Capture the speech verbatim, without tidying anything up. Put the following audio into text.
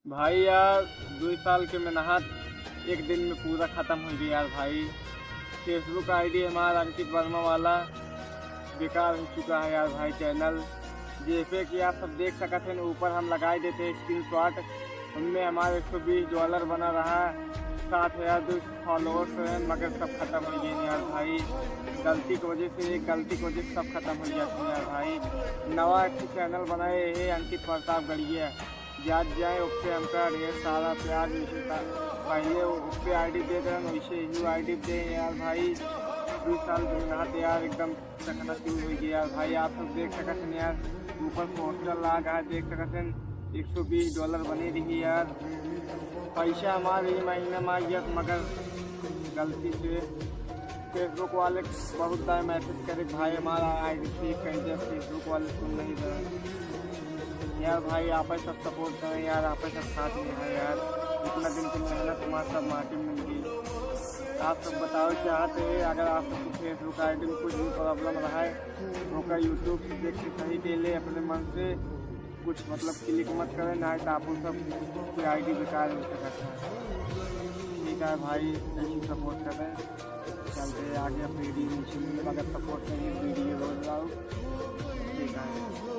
भाई यार, दुई साल के मेहनत एक दिन में पूरा खतम होइ गया यार भाई। Facebook ID हमारा अंकित वर्मा वाला बेकार हो चुका है यार भाई। Channel जेपे कि आप सब देख सकत हैं, ऊपर हम लगाए देते हैं screenshot। उनमें हमारा एक सौ बीस डॉलर बना रहा, सात हजार दो सौ followers हैं, मगर सब खतम होइ गए यार भाई। गलती की वजह से, एक गलती की वजह से सब खतम होइ जाते हैं यार भाई। नवा एक channel बनाए हैं अंकित प्रतापगढ़िया, जात जाए, ओपे हमका ढेर सारा प्यार, जैसे पहले ओपे ID देत रहन, वैसे ही ID दे यार भाई। दुई साल के मेहनत यार एकदम चकनाचूर होइ गया यार भाई। आप सब देख सकत हैं यार, ऊपर पोस्टर लाग है, देख सकत हैं, एक सौ बीस डॉलर बनी रही यार। पैसा हमारे ही महीना में आ गया, मगर गलती से Facebook वाले बहुत बार मैसेज करे, "भाई, हमारा ID ठीक कर दे।" Facebook वाले सुन नहीं रहे यार भाई। आप ही सब सपोर्ट करें यार, आप ही सब साथ में हैं यार। इतना दिन की मेहनत हमारा सब माटी में मिल गई। आप सब बताओ, चाहते हैं अगर आप सबको Facebook ID में कुछ भी प्रॉब्लम रहा है, ओकर YouTube से देख के सही के ले अपने मन से। कुछ मतलब क्लिक मत करें, ना तो आप सब कोई ID बेकार हो सकता है। ठीक है भाई, ऐसे सपोर्ट करें, चलते हैं आगे अपनी वीडियो में। अगर सपोर्ट करें वीडियो रोज लाओ। ठीक है।